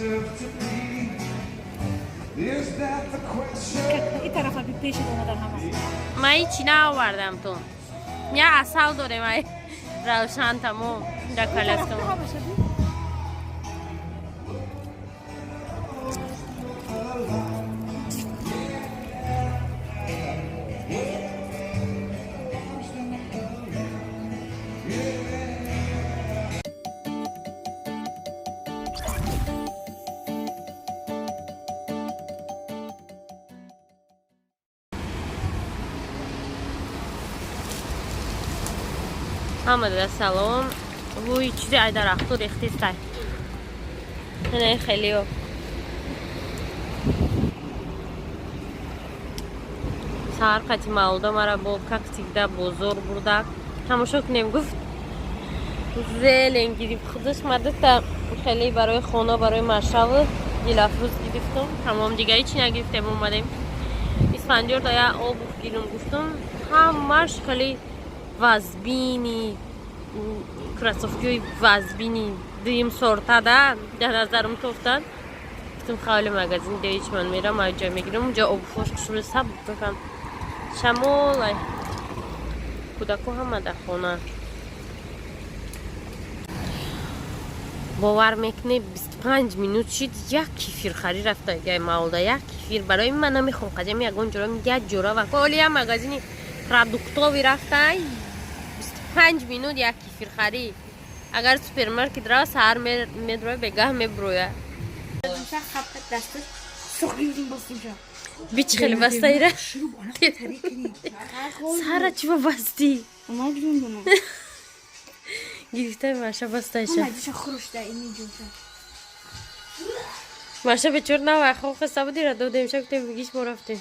deserve to be? Is that the question? این طرف بی پیش اومدن همه. Ман ҳичи наовардам ту. Я асал дорем ай равшан тамом дар коляскам. Ҳамада салом. Вуй, чизи ай дарахту рехтистай. Ине хелио. Саҳар қати Мавлуда мара бо как всегда бозор бурда. Тамошо кунем гуфт. Зелен гирифт худаш ма дута хеле барои хона, барои машаву Дилафрӯз гирифтум. Тамом, дига ҳичи нагирифтем омадем. Исфандиёр да я обувь гирум гуфтум. Ҳамаш хеле вазбини кроссовкиҳои вазбини дуюм сортада дар назарам тофтанд. Гуфтум хавли магазин деич ман мерам, ай ҷо мегирам, унҷо обувҳош хушрӯ саб бикам. Шамол ай кӯдако ҳама дар хона. Бовар мекунед, 25 минут шид, як кефирхарӣ рафта гай Мавлуда, як кефир барои ман намехоҳам қадам ягон ҷора як ҷора ва оли як магазини продуктовый рафта 25 минут як кефирхарӣ. Агар супермаркет рава, саҳар медроя, бегаҳ меброя. Бичи хеле бастаира сара чиба бастӣ гирифта маша бастаиша. Маша бечор навай хо хаста будира додем ша гуфтем бигиш мо рафтем.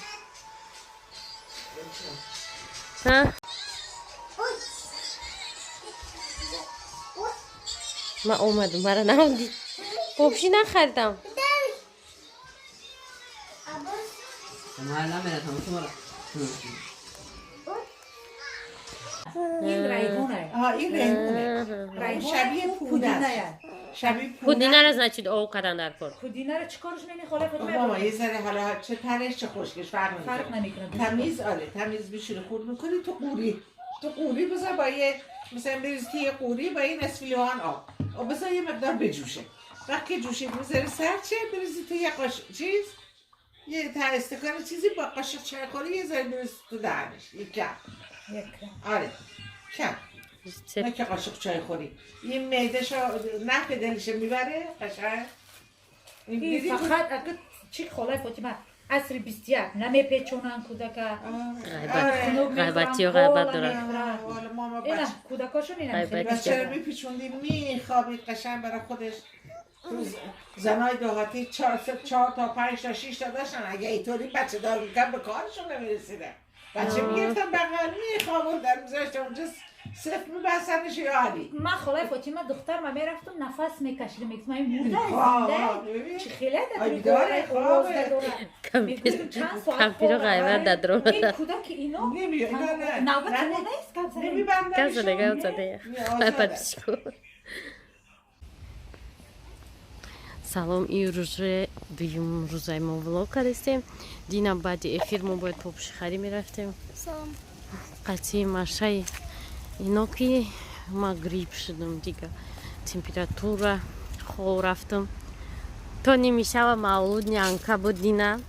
Ҳа? Ман омадам, мара наомдӣ. Вообще нахаридам. من نمیرم تو را. این ریحونه. آها، این ریحونه. ریحونه. شبیه پونه است. شبیه پونه. Пудина ра значит ов кардан дар кор. پودینه رو چیکارش می‌کنی خاله فاطمه؟ ماما یه ذره حالا چه ترش چه خشکش فرق فرق نمیکنه. نمیکنه. تمیز، آره، تمیز میشوری، خورد میکنی، تو قوری بذار با یه مثلا بریز توی یه قوری با یه نصف لیوان آب و بذار یه مقدار بجوشه. وقتی جوشید میذاری سرد شه، بریزی تو یه قاش چیز یه تا استکان چیزی با قاشق چایخوری یه ذره بریز تو دهنش یه کم. یک. آره، کم، نه که قاشق چای خوری. این معدهشو نف دلش میبره قشنگ این این دیدی؟ فقط اگه چی خاله فاطمه عصر 21 نمیپیچونن کودک. غیبت غیبتی و غیبت دارن. والا ماما اینا بچه کودکاشون اینا خیلی غیبتی. بچه رو میپیچوندیم میخوابید قشنگ برای خودش. تو زنای دهاتی چهار, چهار تا، پنج تا، شیش تا داشتن. اگه اینطوری بچه دار میکرد به کارشون نمیرسیدن. بچه میگرفتن بغل میخوابوندن، میذاشتن اونجا، سفت میبستنش یا علی. من خاله فاطمه دختر ما میرفتم نفس میکشیدم، میگفتم این مرده آه، زنده ببین. چی خیلی آی بیداره، خوابه. کمپیرو غیبت در درون. این کودک اینا نه نه. نوبت نه. ما نیست کم زنیم. نمیبندنشون. کس نگاه زده. آزاده. Салом, ин рӯзе дуюм рӯзаи мо влог кардастем. Дина баъди эфир мо бояд попшихарӣ мерафтем. Қатъи машаи ино ки ма грипп шудам, дига температура, хов рафтам то ними шава. Мавлуд нянка буд дина.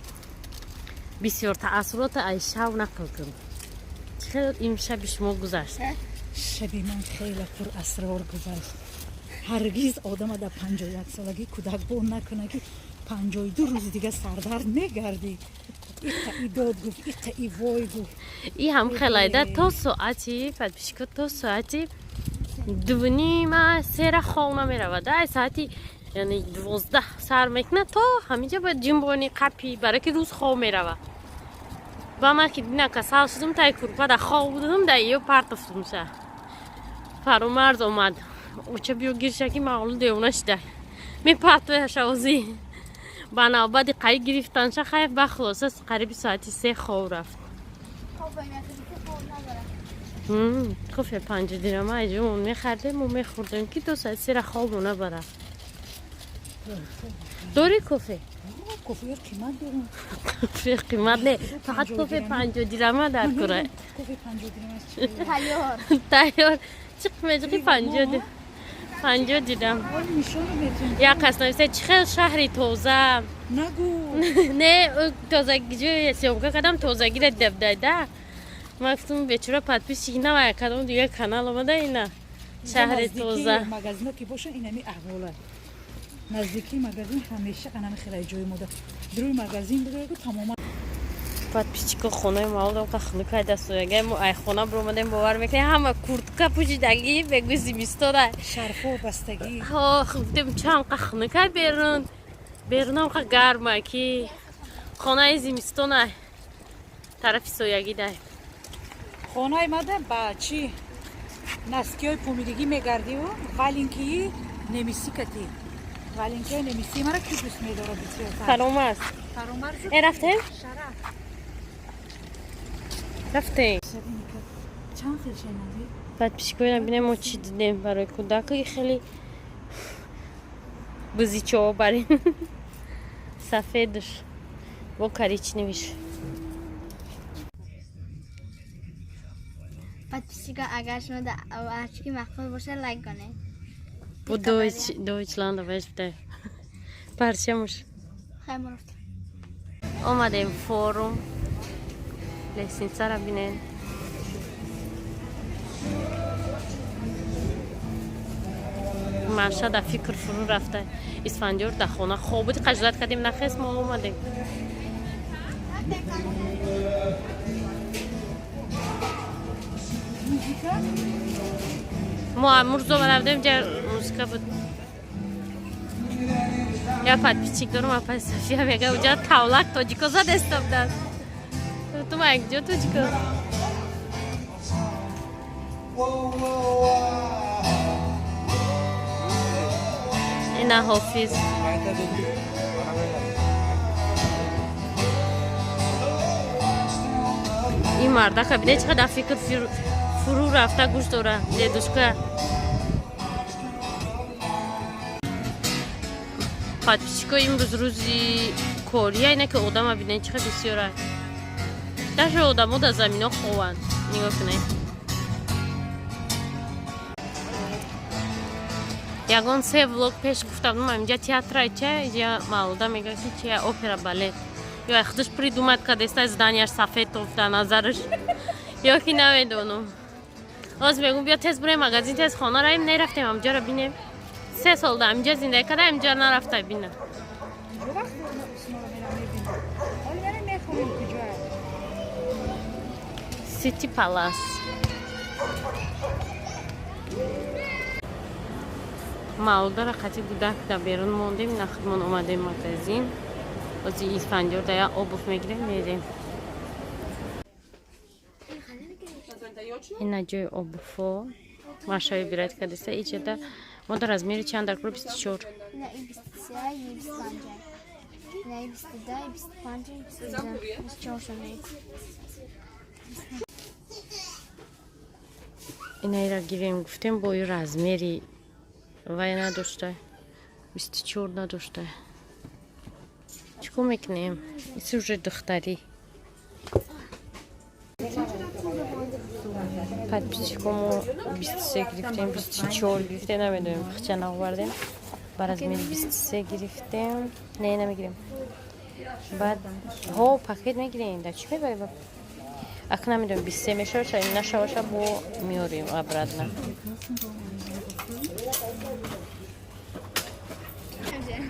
Бисёр таассурота ай шав нақл кун. Чӣ хел ин шаби шумо гузашт? Шаби ман хеле пурасрор гузашт. Ҳаргиз одама дар 51 солагӣ кӯдак бон накуна ки 52 рӯзи дига сардард мегардӣ. Иқа и дод гуфт, иқа и вой гуфт. И ҳам хелайда то соати подписчико то соати 2:30 сера хов намеравад. Ай соати яъне 12 сар мекунад то ҳаминҷа бояд ҷимбони қапи, барое ки рӯз хов мерава. Ба ман ки дина касал шудам, тай курпада хов будам, да ё партофтумша. Фаромарз омад: оча, биё гирша ки мағлу девона шида, мепартояшавозӣ. Ба навбати қай гирифтанша хайр, ба хулоса қариби соати 3 хов рафт. Кофе 5 дирама айҷо мехардем, мо мехӯрдем ки то соати 3 хобу набара. Дори кофе? Кофе қимат дорам. Кофе қимат не, фақат кофе 50 дирама дар кура. Кофе 50 дирам аст. Тайёр. Тайёр. Чиқ меҷиқи 50 50 дирам. Як кас нависта чӣ хел шаҳри тоза. Нагу. Не, тозагӣ ҷои съёмка кардам, тозагиро дабдада. Ман гуфтам бечора подписчик навая кадом дигар канал омада ина. Шаҳри тоза. Магазино ки бошанд инами аҳвола. Наздикии магазин ҳамеша анами хеле ҷои мода. Дуруи магазин будаку тамоман. Подписчико хонаи маолдам ка хунукай дастуягай мо ай хона биромадем бовар мекунем ҳама куртка пӯшидагӣ бегӯ зимистона. Шарфо бастагӣ. Ҳо гуфтем чанд қа хунукай берун. Берунам қа гарма ки хонаи зимистона тарафи соягӣ дай. Хонаи мада ба чӣ наскиҳои помидигӣ мегардиву валенкии немисӣ катӣ. Валенкиҳои немисӣ мара ки дӯст медорад бисёртар? Фаромарз. Фаромарз. Э рафтем? Шараф. Рафтем. Чанд хел шенадӣ? Подписчикои бинем мо чӣ дидем барои кӯдаку хеле бузичово барин. Сафедш бо коричневиш. Подписчика агар шумо ачки мақбул бошад лайк кунед. Бо Deutschland веш буда. Парчамуш. Хайр рафтем. Омадем форум. Лестницара бинен. Маша дар фикр фурӯ рафта. Исфандиёр дар хона хоб буд, қажлат кардем, нахес мо омадем. Мо Мурзова рафтем, ҷа музыка буд. Я подписчик дорам, апай София мега, уҷа тавлак тоҷико задеста буданд. Ту ма якҷо тоҷико? Ина ҳофиз. Ин мардака бине чӣ қадар фикр фурӯ рафта гӯш дора дедушка. Подписчико имрӯз рӯзи кория ина ки одама бинен чӣ қадар бисёра. Даже одамо дар замино хованд. Нигоҳ кунед. Ягон се влог пеш гуфтам, инҷа театра ча, инҷа маълуда мега ки чи опера балет. Ё худаш придумад кадеста зданияш сафед тофта назараш. Ё ки намедонам. Оз мегум биё тез бурем магазин, тез хона раем, нерафтем амҷаро бинем. 3 сол да амҷа зиндагӣ карда, амҷа нарафта бина. Сити Палас. Маълудара қати гудак да берун мондем, ина худмон омадем магазин. Ози Исфандиёр да я обув мегирем, мерем. Ина ҷои обувҳо. Машаи бират кардеста иҷода мо дар размери чанд дар куро 24. На 23, 25. На 22, 25, 22, 24 шуд. Инаира гирем гуфтем бо размери вай надошта. 24 надошта. Чӣ кор мекунем? Иси уже духтарӣ. Подписчико мо 23 гирифтем, 24 гирифтем, намедонем, хча наовардем. Ба размери 23 гирифтем. Не, намегирем. Баъд ҳо пакет мегирем. Да чӣ мебарем? Ак намедонем 23 мешавад, нашаваша бо меорем обратно.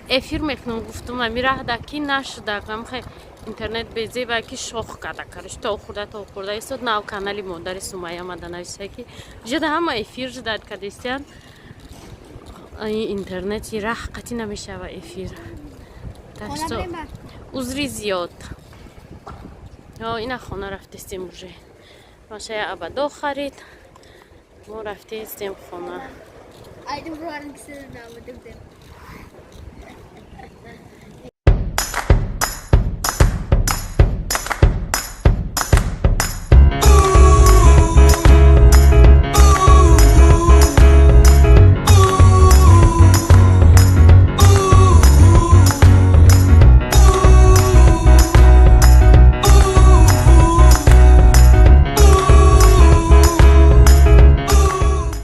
Эфир мекунам гуфтум, ами раҳда ки нашуда, амхе интернет безеба ки шох карда, кариш то хурда то хурда истод нав канали модари Сумайя омада нависта ки ҷода ҳама эфир ждат кардистиян. Интернети раҳ қатӣ намешава эфир. Так что узри зиёд. Ина хона рафтестем уже. Машая абадо харид. Мо рафтестем хона.